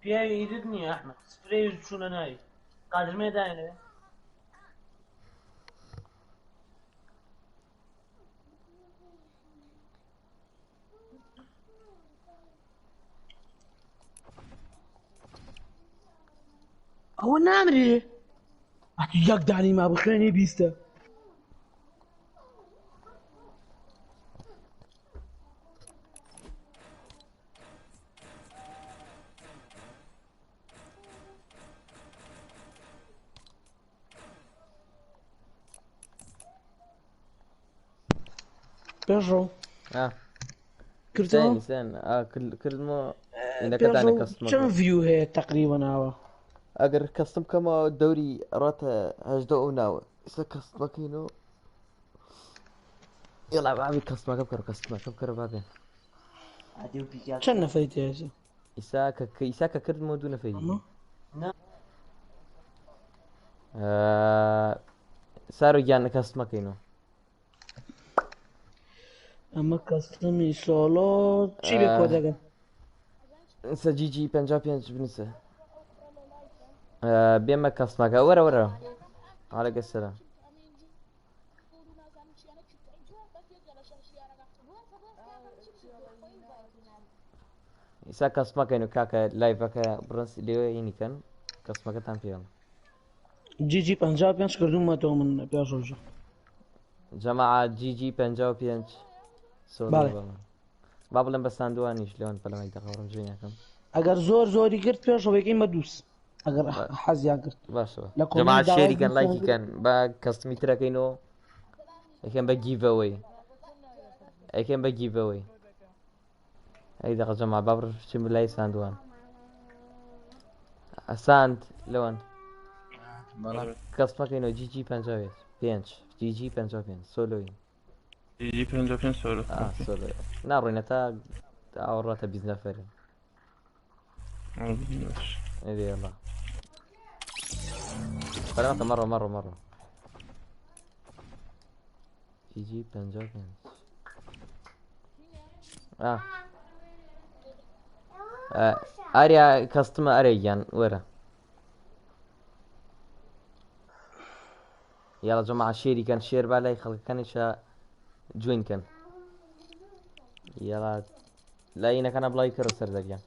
پیاوی ئیدت نییە ئەحمد سپرەی چوونە ناوی قادرمێ داینەوێ. ئەوە نامرێ یەک دانی ما بخوێنی بیستە. پێشڕەو کردەوە؟ سێن کردمەوە ئینەکەدانە کەستمەکە. چەند ڤیو هەیە تقریبا ناوە؟ ئەگەر کەستم بکەمەوە دەوری ڕاتە 18 ئەو ناوە ئێستا کەستمەکەینەوە. یەڵا بابی کەستمەکە بکەرە، کەستمەکە بکەرە بابێن. چەند نەفەری تێزە؟ ئیسا کە ئیسا کە کردمەوە دوو نەفەری. سارۆ گیان کەستمەکەینەوە. ئەمە کەستمی سۆلۆ چی بێ کۆدەکە؟ نسە جی جی 55 بنووسە. بێمە کەستمەکە وەرە وەرە. عەلەیکە سەلام. ئیسا کەسمەکەین و کاکە لایڤەکە بڕنس لێوە ینیکەن کەسمەکەتان پێڵ. جی جی 55 کردوومەتەوە من پێش ڕۆژە. جەماعە جی جی 55 سۆڵ بەڵێ. با بڵێم بە ساندوانیش لەوەن پەلەمای دەقەوڕم جوێنەکەم. ئەگەر زۆر زۆری کرد پێشەوەیکەین بە دووس ئەگەر حەزیان کرد. باشە. لە کۆمێنت جەماعە داوای شێریکەن دووسیان لایکی کرد. کەن با کەستمی ترەکەینەوە یەکەم بە گیڤەوەی یەکەم بە گیڤەوەی. ئەی دەقە جەماعە با بڕ بچین بلای ساندوان. ساند لەوەن کەسمەکەینەوە جی جی 55 جی جی 55 سۆلۆین. جی جی 55 سۆلۆ. سۆلۆ ناڕۆینە تا ئاوڕاتە 20 نەفەرین. يلا فلمك مرة مرة مرة جي جي 55. ئاریا کەستمە ئەرێ گیان وەرە. یاڵا جەماعە شێری کەن، شێر با لای خەڵکەکانیشە جوین کەن. یاڵا لای ئینەکانە بڵاوی کەرە سەر دەریان.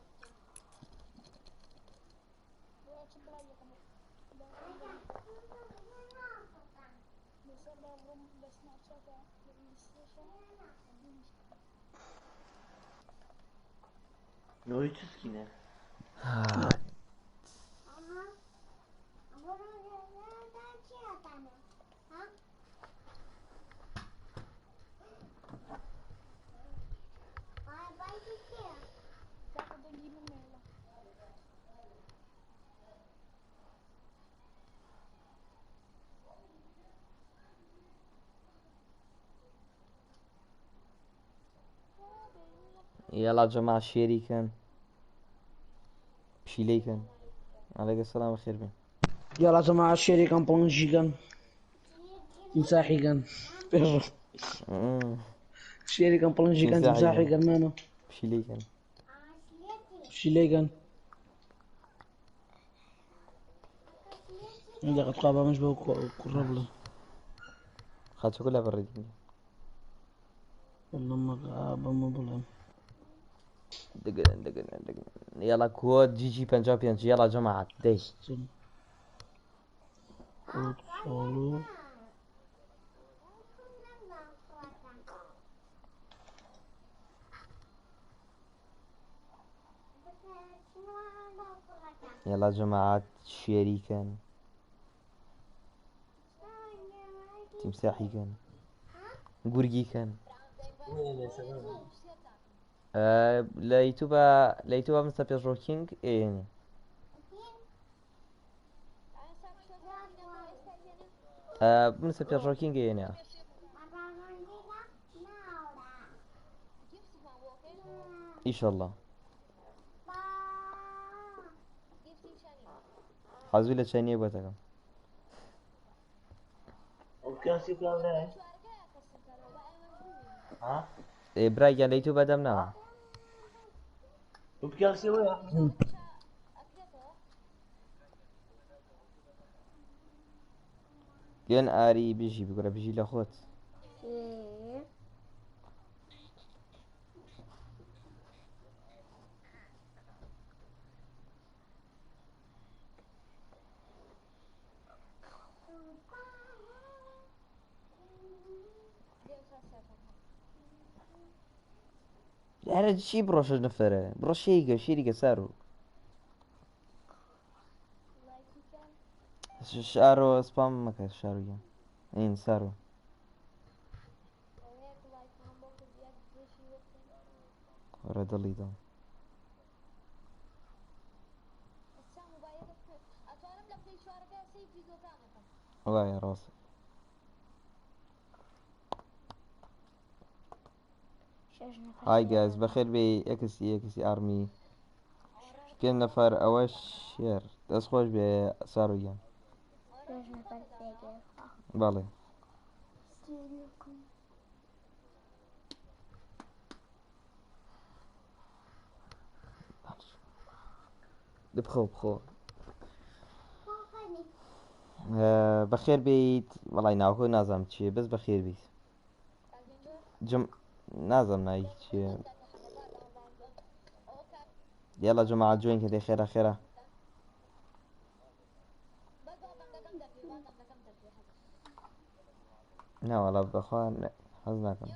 نۆی چسکینە. یاڵا جەماعە شێری کەن، پشیلەی کەن. عەلەیکە سەلام خێر بێن. یاڵا جەماعە شێری کەن، پڵنگی کەن، تیمساحی کەن. پێش شێری کەن، پڵنگی کەن، تیمساحی کەن، مامە پشیلەی کەن، پشیلەی کەن. دەقە تخوا با منش بەو کوڕە بڵێم. خاچەکە لە بەڕێ. بەمە بڵێم. دقن دقن دقن. يلا كود جي جي 55. يلا جماعة دي. كود سولو. يلا جماعة شريكا تمساحي كان قرقي كان. لە یوتیوبە، لە یوتیوبە مستە پێشڕۆ کینگ ئێنێ. مستە پێشڕۆ کینگ ئێنێ. ئیشەڵڵا. حەزوو لە چەنیە بۆتەکەم. برای گیان لە یوتیوب بەدەم ناوە. لێن ئاری بژی بگرە بژی لە خۆت. هەرە چی بڕۆ شەش نەفەرە بڕۆ شێریگە شێریگە سارۆ شارۆ سپام مەکە شارۆ گیان ئین سارۆ وەرە دڵی دڵ وایە ڕاستە. های گایز بەخێر بێ ئەکسی ئەکسی ئارمی پێنج نەفەر ئەوەش شێر دەست خۆش بێ سارۆ گیان بەڵێ بخۆ بخۆ بەخێر بیت وەڵای ناوخۆ نازانم چییە بەس بەخێر بیت جم نازانم ناوی چییە یاڵا جەماعە جوین کە دەی خێرا خێرا ناوەڵا بەخوا حەز ناکەم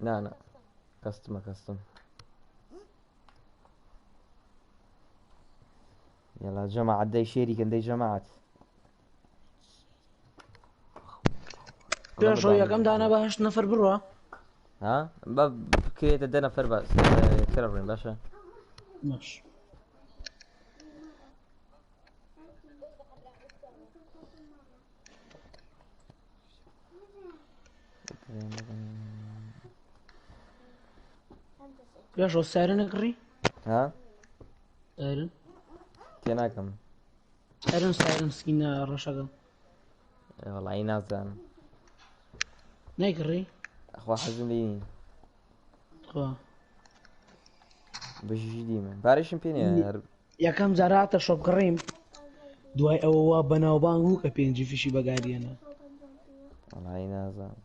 نا نا کەستمە کەستم يلا جماعة دەی شێری کەن دەی جەماعەت پێشەوە یەکەم دانە بە هەشت نەفەر بڕوا ها بە بکرێتە دە نەفەر باس کەرە ڕوین باشە باش پێشەوە سایرن کڕی ها سایرن تێناکەم سایرن سایرن سکینە ڕەشەکە وەڵی نازانم نەیکڕی ئەخوا حەزم لێی نییە خوا بەژیژی دیمە پارەشم پێ نییە هەر یەکەم جار هاتە شۆپ کڕیم دوای ئەوە وا بەناوبانگ بوو کە پێنجی فیشی بەگاریەنە وەڵی نازانم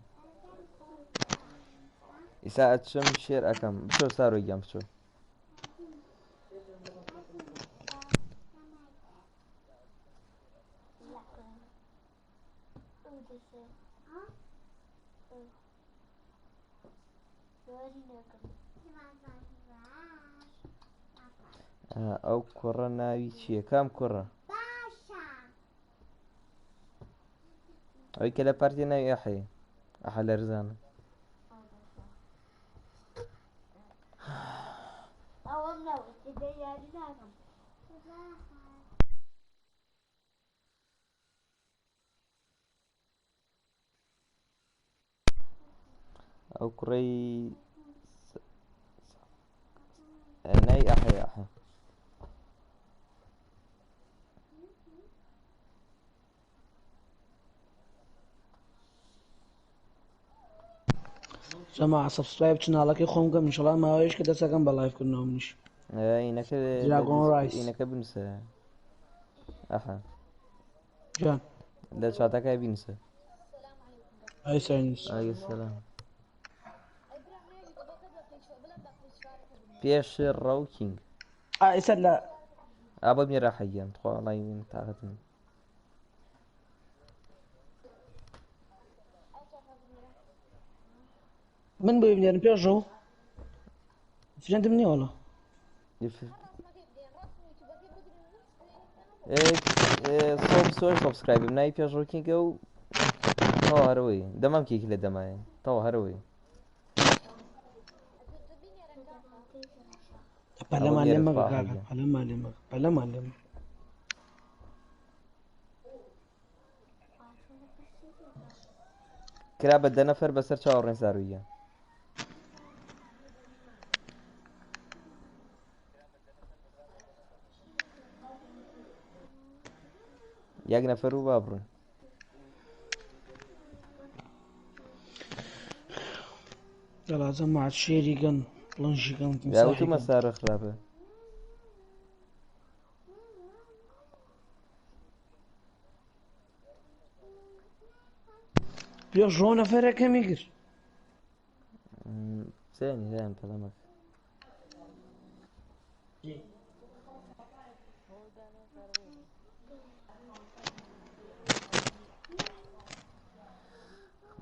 ئیسا ئەچم شێر ئەکەم بچۆ سارۆ گیان بچۆ ئەو کوڕە ناوی چییە کام کوڕە ئەوی کە لە پارتی ناوی ئەحەیە ئەحە لەرزانە ئەو کوڕەی ناوی ئەحەیە ئەحە جەماعە subscribe channel ەکەی خۆم بکەم ئینشەڵا ماوەیەش کە دەستەکەم بە live کردنەوە منیش ئینەکە دراگۆن ڕایس ئینەکە بنووسە ئەحە جان لە چاتەکە بینووسە ئای ساینس ئای سلام پێش ڕەوکینگ ئێستا لە ئابە میرە حەگیان تخوا وەڵای من تاقەتم من بۆی بنێرم پێشەوە فرێندم نییە وەڵا سۆ سبسکرایبم ناوی پێشڕۆکینگە و تەوا هەرەوەی دەمام کێکی لە دەمایە تەوا هەرەوەی پەلەمان لێ مەکە کاکە پەلەمان لێ مەکە پەلەمان لێ مەکە کرا بە دە نەفەر بەسەر چاوەڕێن سارویە یەک نەفەر و با بڕۆن يلا جماعة شێری گەن پڵنجی گەن یا وتومە سارە خراپە. پێشڕەو نەفەرەکەمی کرد. زين زين كلامك.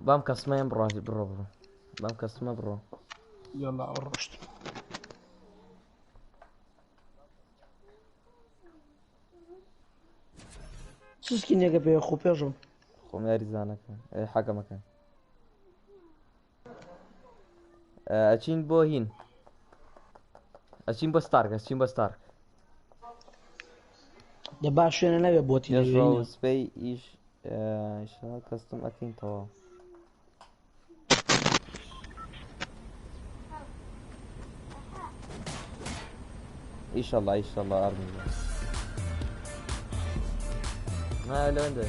بام کەسمەیان بڕۆ بڕۆ بڕۆ بام کەسمە بڕۆ. يلا ڕۆشت. چ سکینێکە پێ خۆ پێشەوە؟ خۆم یاریزانەکە حەکەمەکە. ئەچین بۆ هین، ئەچین بۆ ستارک، ئەچین بۆ ستارک. دە با شوێنە نەبێ بۆتی پێشڕەو سبەی ئیش ئیشەڵا کەستم ئەکەین تەواو. ئیشەڵا ئیشەڵا ئەرمی. ما لەوەندە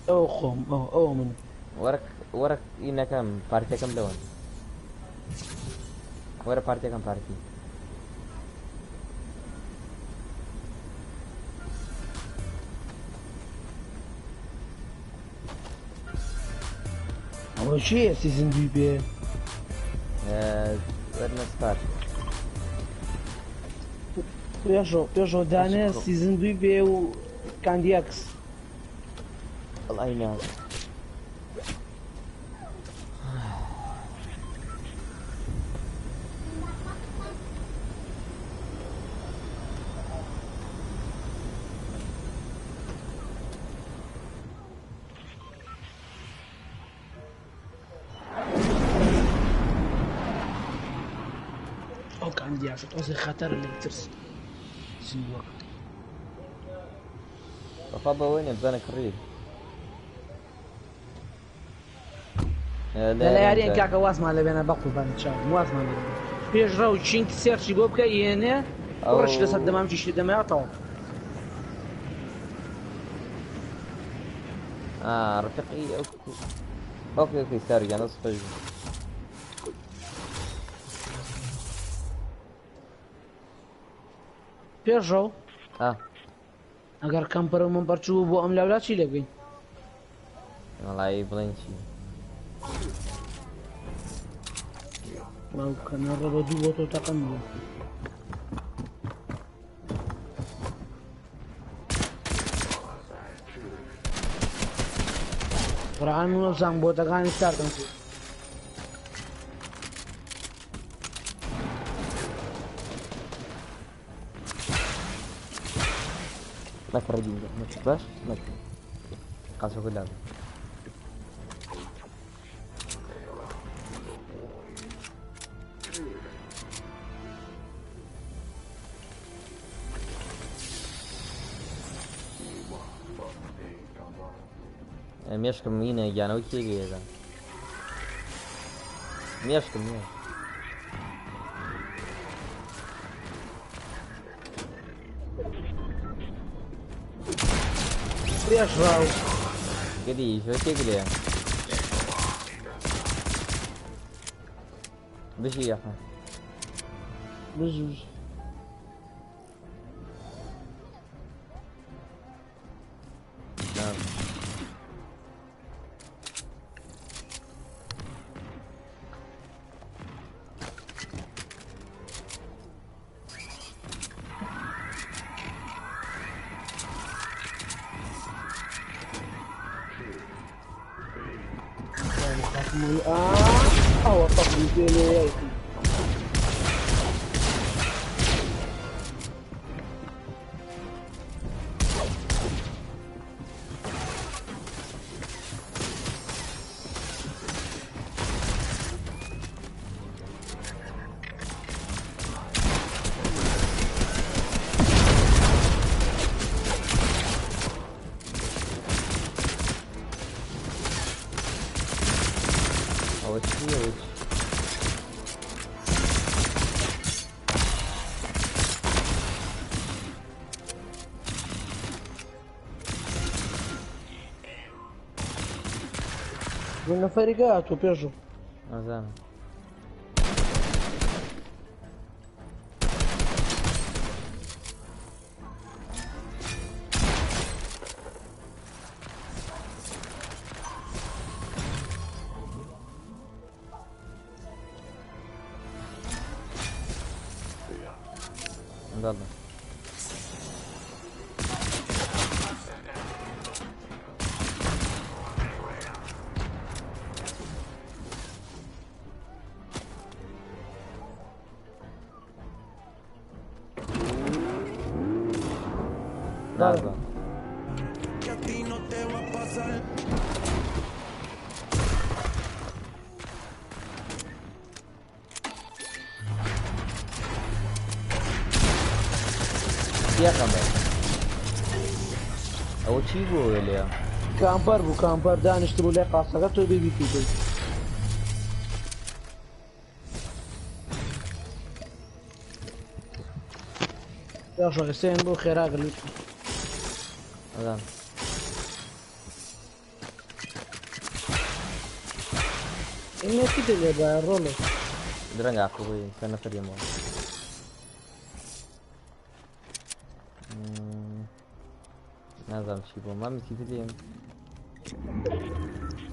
ئەو خۆم ئەو ئەو من. وەرە وەرە ئینەکەم پارتیەکەم لەوەن. وەرە پارتیەکەم پارتی. ئەوە چییە season دووی پێ؟ وەرنە ستارک. پێشەوە پێشەوە دانێ season دووی پێ و کاندیاکس. وەڵی نا. ئەو کاندیاکس تۆزێ خەتەرە لە ترس زیندووەکە. بەخوا بەوە نییە بزانە کڕی. لە یاریان کاکە وازمان لە بێنە بە قوربانی چاوم وازمان لێ بێنە. پێشڕەو چینک سێرچی بۆ بکە یێنێ ڕش لەسەر دەمامکیشی دەمایەتەوە. رفيقي okay okay okay ساري انا صفر. پێشڕەو ئەگەر کەمپەر و مەمپەر چوو بۆ ئەم لاولا چی لێ بکەین؟ وەڵی بڵێن چی؟ وەڵا کەنەڕە بە دوو بۆ تۆ تەقەم بوو. قورئان من وەبزانم بۆتەکانی ستارتم کرد. مەکڕی باش مەکڕی قاسەکە لابێ. مێشکم مینە گیانەوە کێ لێدا؟ مێشکم نییە. پێشڕەو گەلی ژۆ کێ گلەیە؟ بژی یاخە. بژی بژی. نعم. ئەوە تەقلی پێ لێ یەکی. ئەوە چییە؟ ئەوە چی؟ بۆ نەفەرێکە هاتووە پێشەوە. نازانم. بەڵێ. نازانم. چییە قەمەر؟ ئەوە چی بوو لێ؟ کامپەر بوو کامپەر دانیشت بوو لێ قاسەکە تۆ بێ بیپی. پێشڕەو حسێن بۆ خێرا گلوت. ئەزان. ئێمە چی لێ بە ڕۆڵێ؟ درەنگ ئاخر بووی سەر نەفەریەمەوە. نازانم چی بوو مامی چیتر لێم.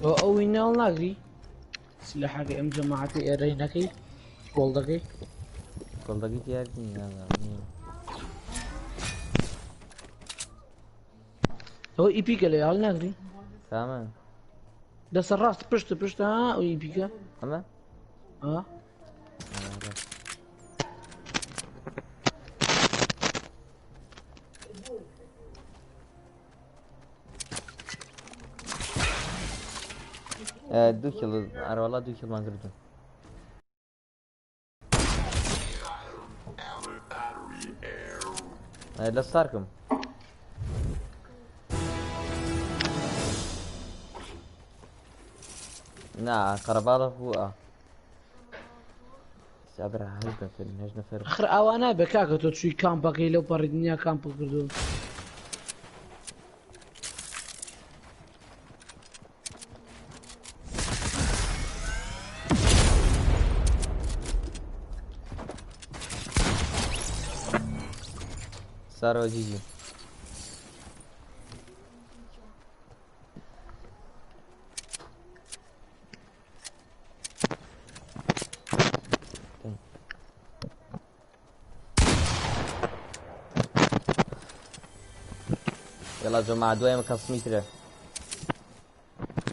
ئەو ویناڵ ناگری؟ سلاحەکەی ئەم جەماعەتی ئێرەی نەکەی گۆڵدەکەی؟ گۆڵدەکەی دیار نییە نازانم نییە. ئەوە ئیپیکە لێ هەڵ ناگری؟ کامە؟ لەسەر ڕاست پشت پشت ها ئەو ئیپیکە؟ ئەمە؟ ها؟ دوو کیڵ ئەرەوەڵا دوو کیڵمان کردو. لە ستارکم. نا قەرەباڵغ بوو ئا. سابرا هەشت نەفەرین هەشت نەفەر. ئەخر ئاوا نابێ کاکە تۆ چووی کامپەکەی لەو پەڕی دنیا کامپ کردو. سارەوە جیجی. يلا جماعة دوای کەسمی ترە.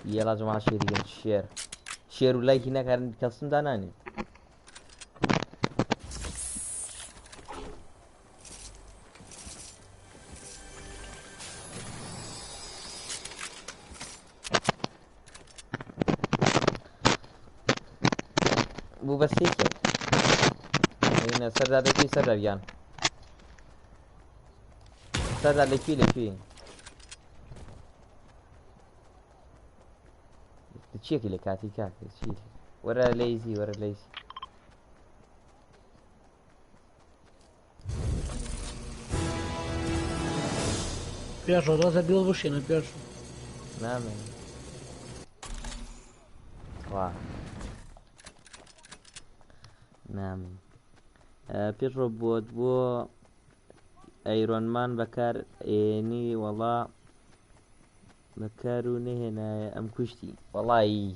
يلا جماعة شێریگەن شێر شێر و لایکی نەکارن کەسم دانانی. بوو بە سێکێک. ئینە سەردار لەکوێی سەردار گیان؟ سەردار لەکوێی لەکوێی؟ چیەکی لە کاتی کاکە چی؟ وەرە لەیزی وەرە لەیزی. پێشەوە دەستە بیڵ بشێنە پێش. نامێن. وا. نامێن. پێشڕۆ بۆت بۆ ئەیرۆنمان بەکار ئێنی وەڵا بەکار و نەهێنایە ئەم کوشتی. وەڵی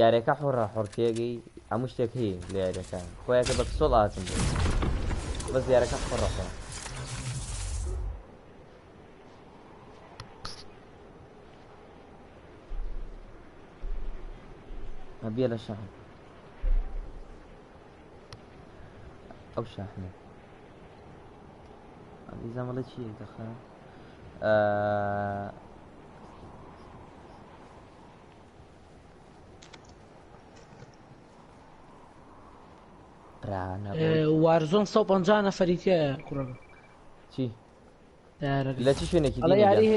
یاریەکە حڕە حڕتێگەی هەموو شتێک هەیە لە یاریەکە خۆیەکە بە پسۆڵ هاتم بوو بەس یارەکە حڕە حڕ. ئەبیە لە شەحن ئەو شاحنە ئەبیزانم ئەڵێ چی دەخە وارزۆن 150 نەفەری تیایە کوڕەکە. چی؟ لە چی شوێنێکی ئەڵێ یاری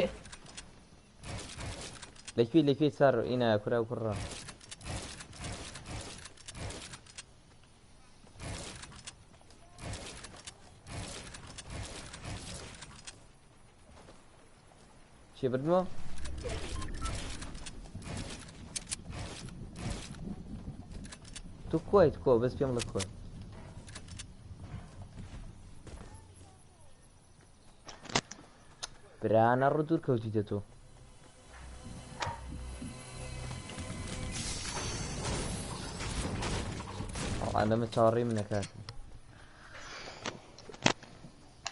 لەکوێ لەکوێ سار ئینە کورا و کوڕە؟ چی بردمەوە؟ تۆ کۆیت کۆ بەس پێم بڵێ کۆی. برا نەڕۆ دوور کەوتیتە تۆ. ئەڵا لەمە چاوەڕێی منە کاکە.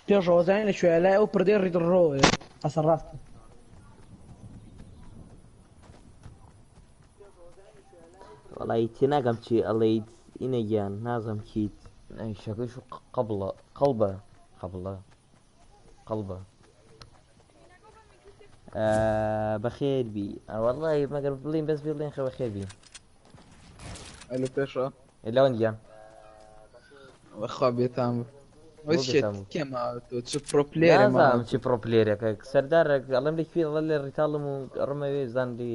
پێشەوە زانین لەکوێیە لای ئەو پردەی ڕیدڕۆیە ئەسەر ڕاستە. وەڵی تێناگەم چی ئەڵێیت ئینە گیان نازم کیت ئەیشەکەش و قەبڵە قەڵبە قەبڵە قەڵبە بەخێر بی وەڵی مەگەر بڵین بەس بڵێن خە بەخێر بی. ئەلو پێشڕەو. لەوەن گیان. بەخوا بێتام بۆ بێتام کێ ماوە تۆ چ پرۆپلێرە نازانم چی پرۆپلێرەکە سەردارە ئەڵێم لە کوێ ئەڵێ لە ڕیتاڵم و ڕمەوێ زان لێ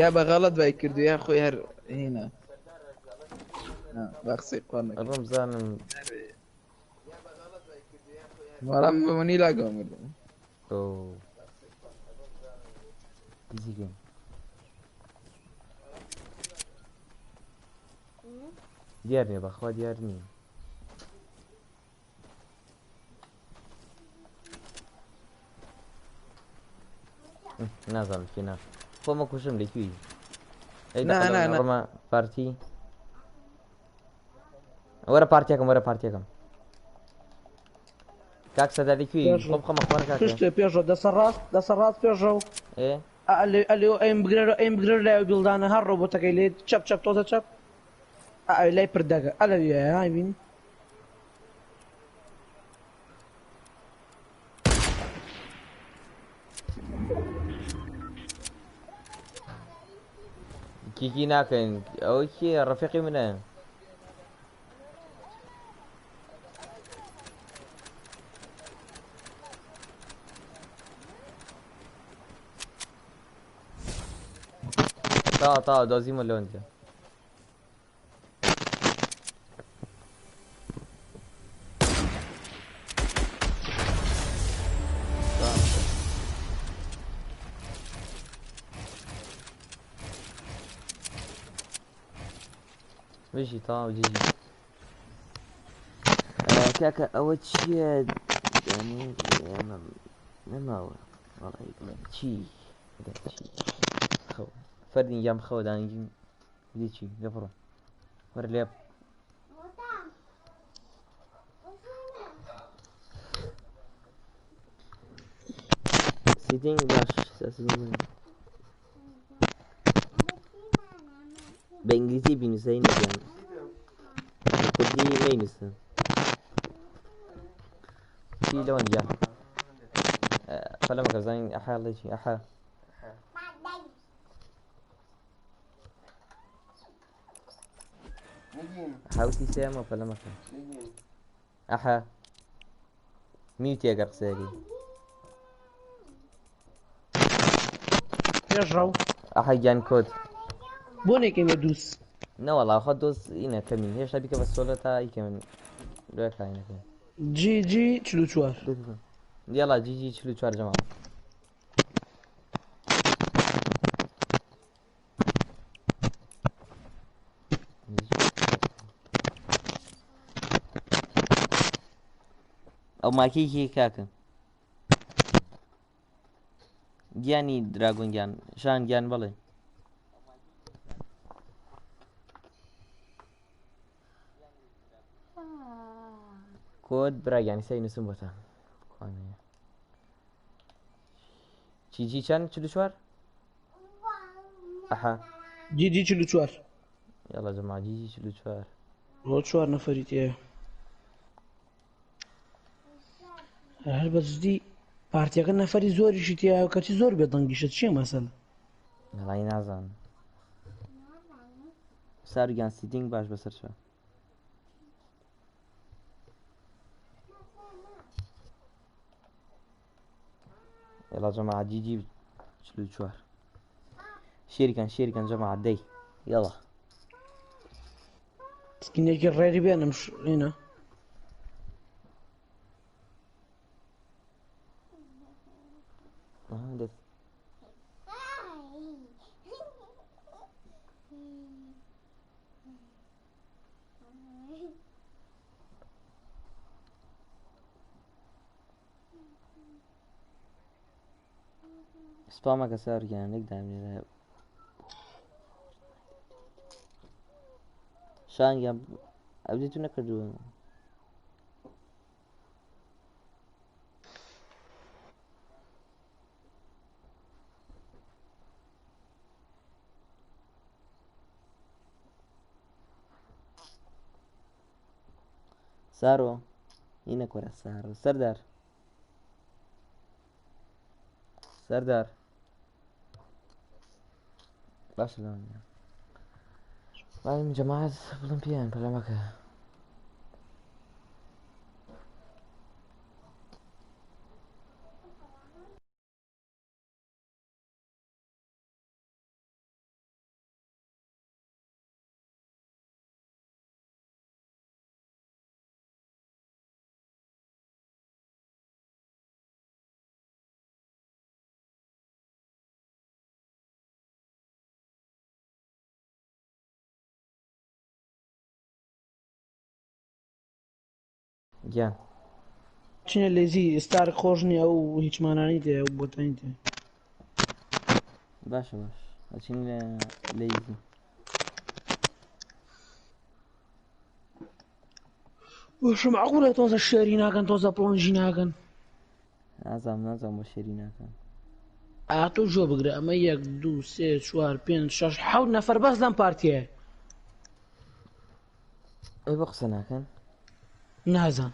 یا بە غەڵەت بای کردو یا خۆی هەر هینا بە قسەی قوان نەکەم. ڕم زانم وەڵام بەمنی لاگەوە مردم. ئۆ دزیگەم دیار نییە بەخوا دیار نییە. نازانم کێ نا خۆمە کوشم لە کوێی ئەی نا، نا، نا. ڕمە پارتی وەرە پارتیەکەم وەرە پارتیەکەم کاک سەدا لە کوێی پێش- خۆم خەمە خوار کاکە پشتێ پێشەوە دەسە ڕاست دەسە ڕاست پێشەوە. ئێ ئەلێ ئەلێ ئەیم بگرەرە ئەیم بگرەر لای ئەو بیڵدانە هەر ڕۆبۆتەکەی لێ چەپ چەپ تۆزە چەپ ئەوی لای پردەکە ئەلەویە های بینی. کیکی ناکەین ئەوەی کێ ڕەفیقی منە. تا تا دۆزیمە لەوەندە. بژی تەواو جیجی. کاکە ئەوە چییە؟ دانێ نەماوە وەڵی بڵێم چی چی خەو فەردین گیان بخەوە دانگی چی لێ بڕۆ وەرە لێ سیتینگ باش سیتینگ بە ئینگلیزی بینوسە گیان بە کوردی مەینوسە چی لەوەن گیان فەلەمەکە بزانین ئەحا ڵێ چی ئەحا حوتی سێمە فەلەمەکە ئەحا میوتی ئەگەر قسەیەکەی. پێشڕەو. ئەحا گیان کۆد. بۆ نەیکەین بە دووس؟ نەوەڵا خۆ دۆز ئینە کەمین هێشتا بیکە بە سۆلە تا ئیکەمن دوای کاینەکەین. جی جی 44. یاڵا جی جی 44 جەماعە. ئەو ماکەی کێ کاکە؟ گیانی دراگۆن گیان شان گیان بەڵێ. کۆد برا گیانی سەی نووسم بۆتان. کوانەیە؟ چی جی چەند؟ 44؟ ئەحا. جی جی 44. یاڵا جەماعە جی جی 44. بۆ چوار نەفەری تێ. هەر بە جدی پارتیەکە نەفەری زۆریشی تایە و کەچی زۆر بێدەنگیشە چییە مەسەلە؟ وەڵی نازانم. سار گیان سیتینگ باش بەسەر چوە. يلا جماعة جي جي 44 شيركن شيركن جماعة دي يلا سکینێکی ڕێری بێنم هینە. دەست سپامەکە سار گیان لێک دامێنێ شان گیان ئەبدی تو نەکردووە. سارۆ هینە کۆرە سارۆ سەردار سەردار باشە لەوانە بایم جەماعەت بڵم پێیان پەلەمەکە گیان چینە لێزی ستارک خۆش نییە ئەو هیچمانانی تێ ئەو بۆتانی تێ. باشە باش ئەچین لە لەیزی. باشە معقولە تۆزە شێری ناکەن تۆزە پڵنجی ناکەن. نازانم نازانم بۆ شێری ناکەن. ئا تۆ گوێ بگرە ئەمە یەک دوو سێ چوار پێنج شەش حەوت نەفەر بەس لەم پارتیە. ئەی بۆ قسە ناکەن؟ نازان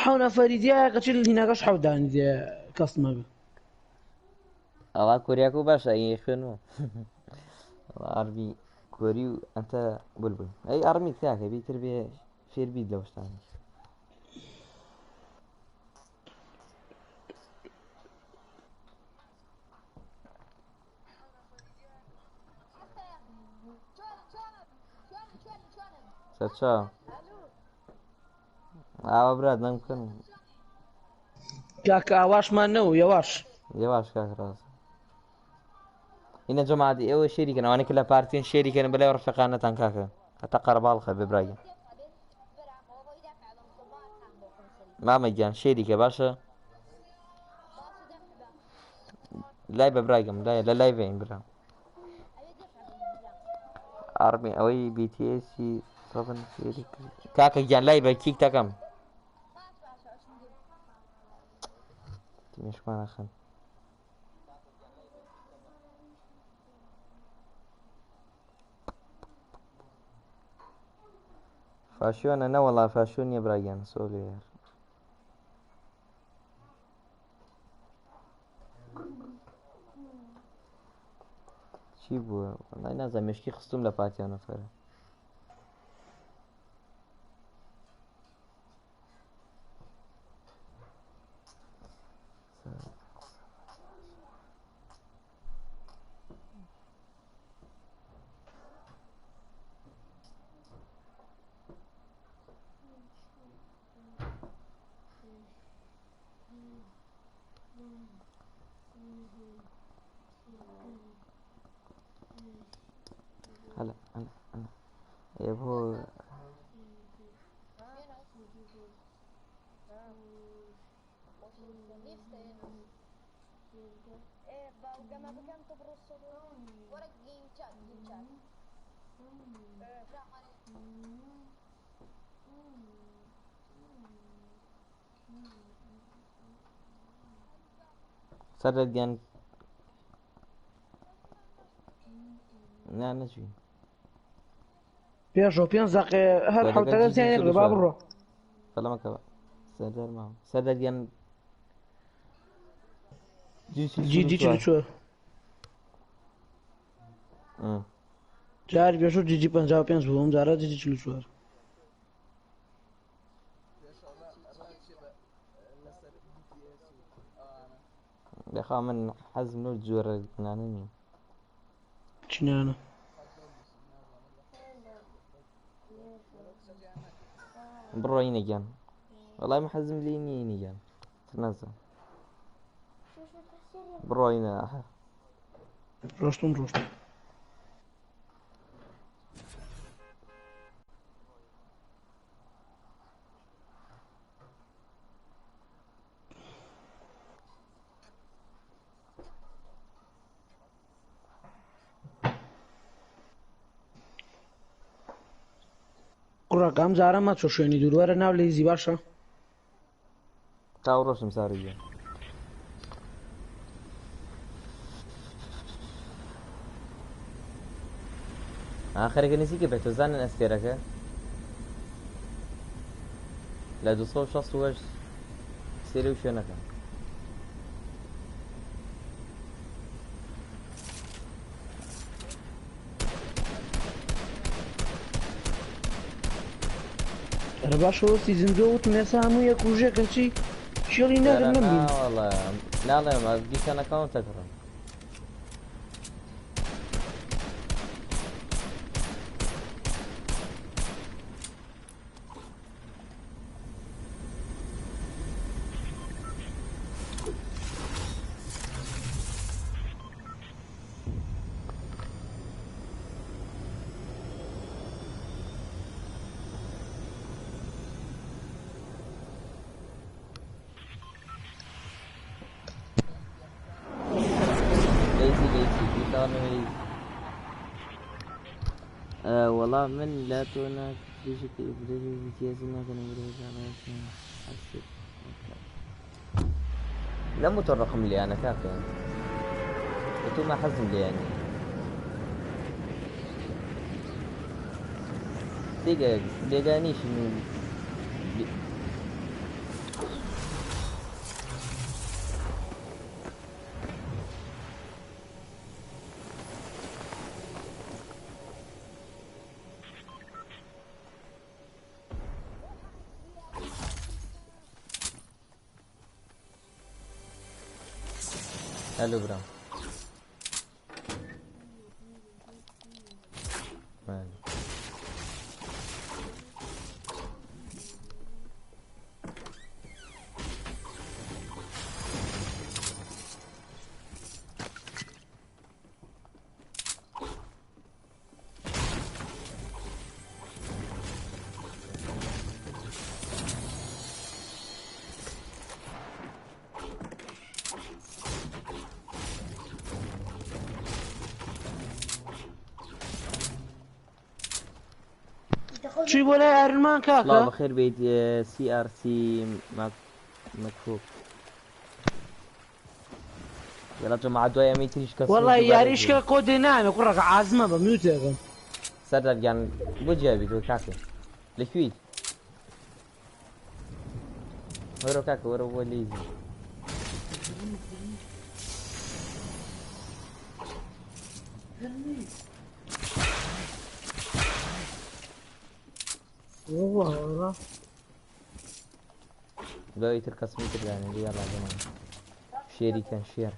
حەو نەفەری دیایە کەچی هیناکەش حەوت دانی دیایە کەستمەکە. ئەوا کۆریاکە و باشە ئەی خوێنەوە ئەربی کۆری و ئەتە بولبول ئەی ئەڕمی تاکە بیتر بێ فێر بیت لەو شتانە. سەرچاو ئاوا برات دەنگ بکەن. کاکە ئاواشمان نەو یەواش. یەواش کاک ڕاز. ئینە جەماعەتی ئێوە شێری کەن ئەوانەی کە لە پارتین شێری کەن بەلای ڕەفیقانەتان کاکە هەتا قەرەباڵخە بێ براگیان. مامە گیان شێری کە باشە لای بە براگەم لای لە لای بین برا. ئارمی ئەوەی BTS سەبن شێری کرد. کاکە گیان لای بە کیک دەکەم. تیمێشمان ئەخەن. فاشیۆنە نەوەڵا فاشیۆن نییە براگیان سۆلێر. چی بووە؟ وەڵای نازانم مێشکی خستوم لە پاتیانە فەرە. هلا هلا هلا ئێ بۆ سەرت گیان نا نەچوین. پێشەوە پێنج دەقێ هەر وەرەکە حەوتەکە جی جی زیان چل و با چوار. بڕۆ. فەلەمەکە بە. سەردار مام سەردار گیان جی جی جی جی چل و چل و چوار. چوار. جاری پێشوو جی جی 55 بوو ئەم جارە جی جی 44. بەخوا من حەزم لەو جۆرە نانە نییە. چینانە؟ بڕۆ ئینە گیان وەڵای من حەزم لێی نییە ئینە گیان نازانم بڕۆ ئینە ڕۆشتم ڕۆشتم. کوڕەکە ئەم جارە مەچۆ شوێنی دوور وەرە ناو لێزی باشە. تا ڕۆشم سارو گیان. ئاخرەکە نزیکە بێت تۆ زانن ئەستێرەکە. لە 268 سێرە و شوێنەکە. ئەرە باشە وەستی زیندووە وتم ئێستا هەموو یەک وژێ کەچی شێڵی ناکرد نەمبین. ناوەڵا ناڵێم دیسان ئەکاونتەکڕم. ليزي ليزي دیسان ليزي. والله من لا تونا لم الرقم اللي انا كافي تو ما حزم لي يعني دقيقة دقانيش انه الو برام مالي. چی بۆ لای ئارمان الله کاکە؟ بخير بيت سي ار سي مكفوف يلا جماعة دوای ئەمەی تریش کەس والله یاریشکە کۆدێ نامێ کوڕەکە عازمە بە میوتێکم. سەردار گیان بۆ جیابی تۆ کاکە لەکوێیت؟ وەرە کاکە وەرە بۆ لێزی. والله دوای تر کەسمی تر دانێ يلا جماعة شێری کەن شێر.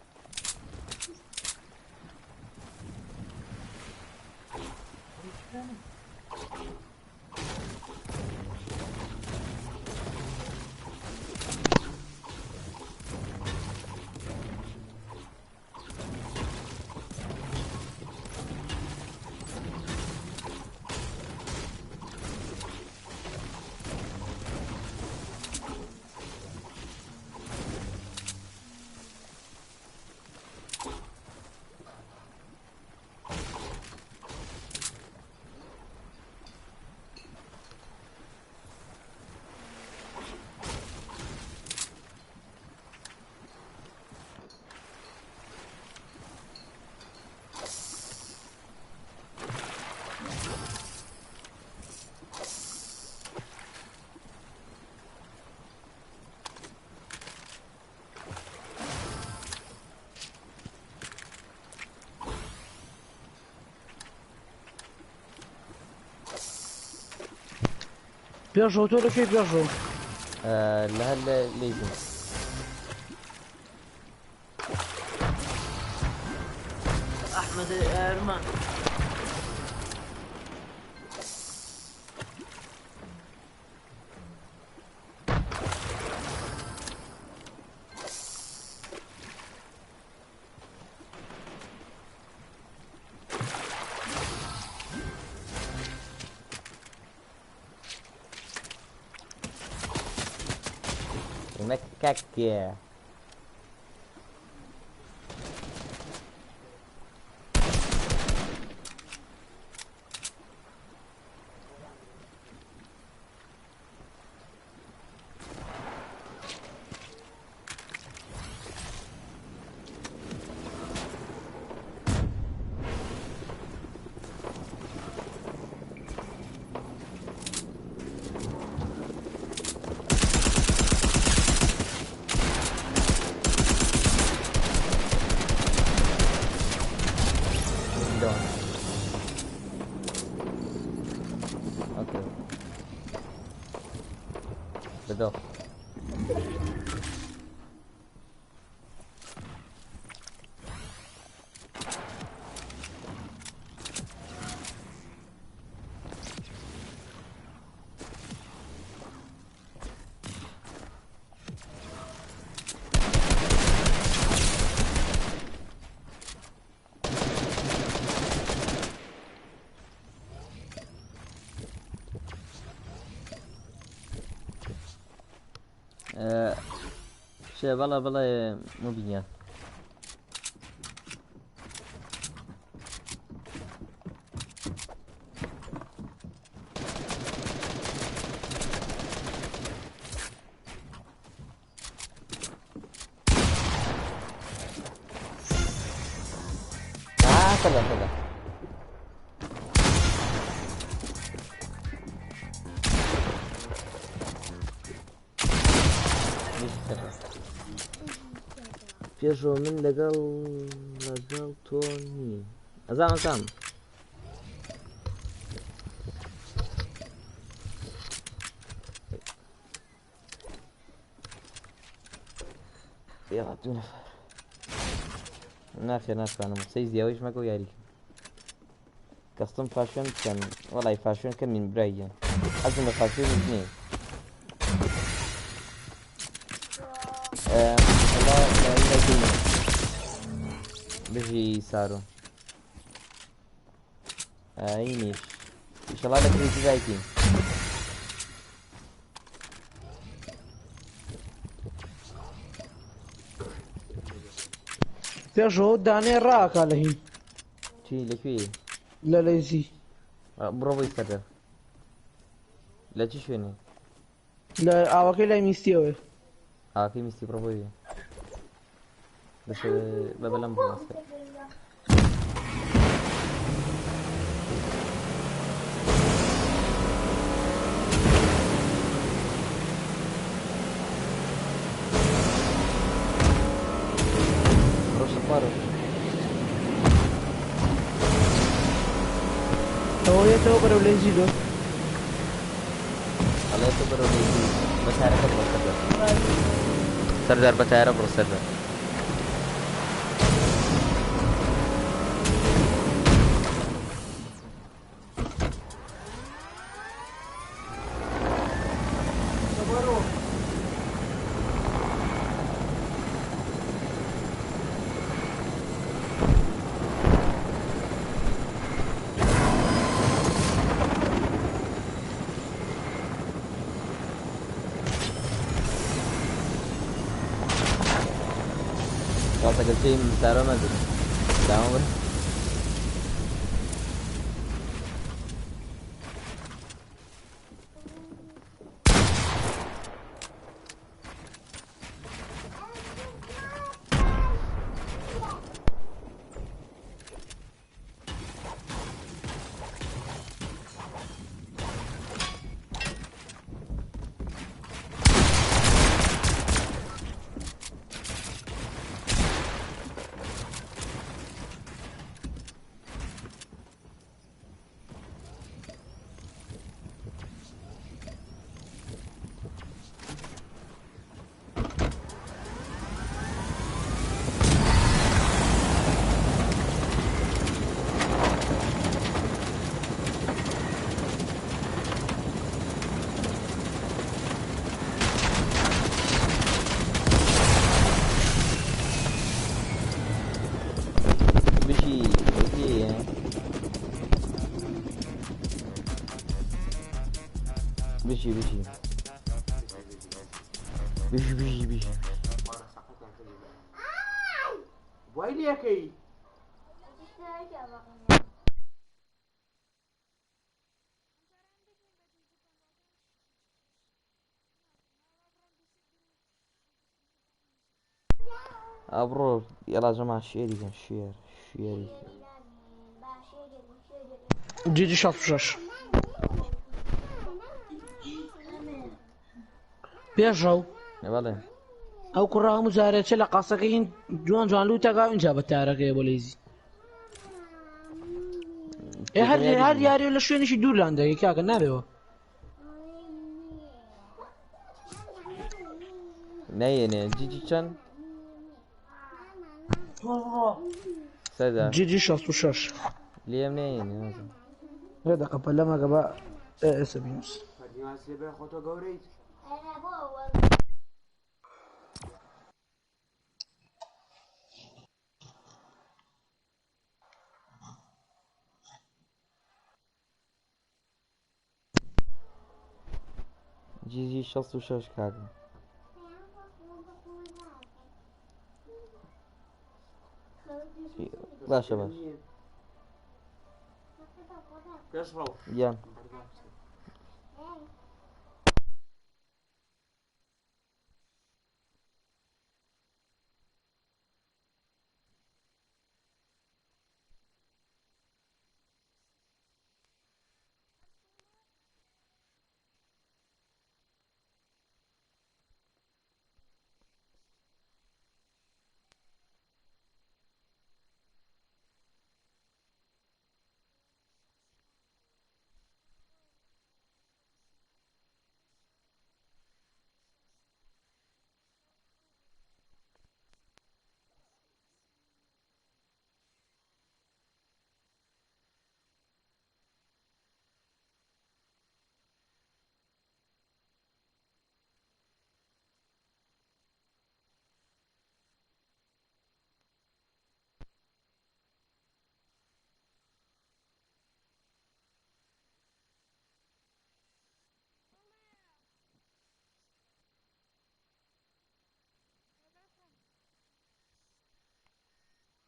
پێشەوە تۆ لەکوێ پێشەوە؟ لە هەر لە لێزی. احمد ارمان مكاكة شێ بەڵێ بڵێ مبینە. آه سەردار سەردار. پێشەوە من لەگەڵ لەگەڵ تۆ نیم ئەزام ئەزام يلا دوو نەفەر ناخێر ناتوانم قسەی زیاوەیش مەکە و یاریکەم کەستم فاشۆن بکەن وەڵی فاشۆن کە من برایە حەزم لە فاشۆنیش نییە بژی سارۆ ئاینیش ئیشەڵا لە کریتی دایکین پێشەوە دانێ ڕاکا لە هین چی لەکوێ لە لەیزی بڕۆ بۆی سەردەر لە چی شوێنێ لە ئاوەکەی لای میستیەوە ئاوەکەی میستی بڕۆ بۆی بەس بە بەلەم بڕۆ سەر ڕۆشە خوارەوە ئەوە یەتەوە بەرەو لەیزی لۆ ئەڵێ تۆ بەرەو لەیزی بە تارەکە بڕۆ سەردار سەردار بە تارە بڕۆ سەردار ڕاستە گەرچەی سارۆ نەبێت داوە بن بژی بژی بژی بژی بژی بژی بژی وای لەکەی ئەبڕۆ یەڵا جەما شێری کەن شێر شێری جیجی 66 پێشڕەو بەڵێ ئەو کوڕە هەموو جارێ چێ لە قاسەکەی هین جوان جوان لوتەکا ئینجا بە تارەکەی بۆ لەیزی ئێ هەر هەر یاری لە شوێنێکی دوور لاند دەکەی کاکە نابێەوە نەیەنێ جیجی چەند سەدا جیجی 66 لێم نەیەنێ نازانم. لێ دەقە پەلەمەکە بە ئێسە بینوس خۆتۆ گەورەیت جیجی 66 کاکە. باشە باش. پێشڕەو گیان.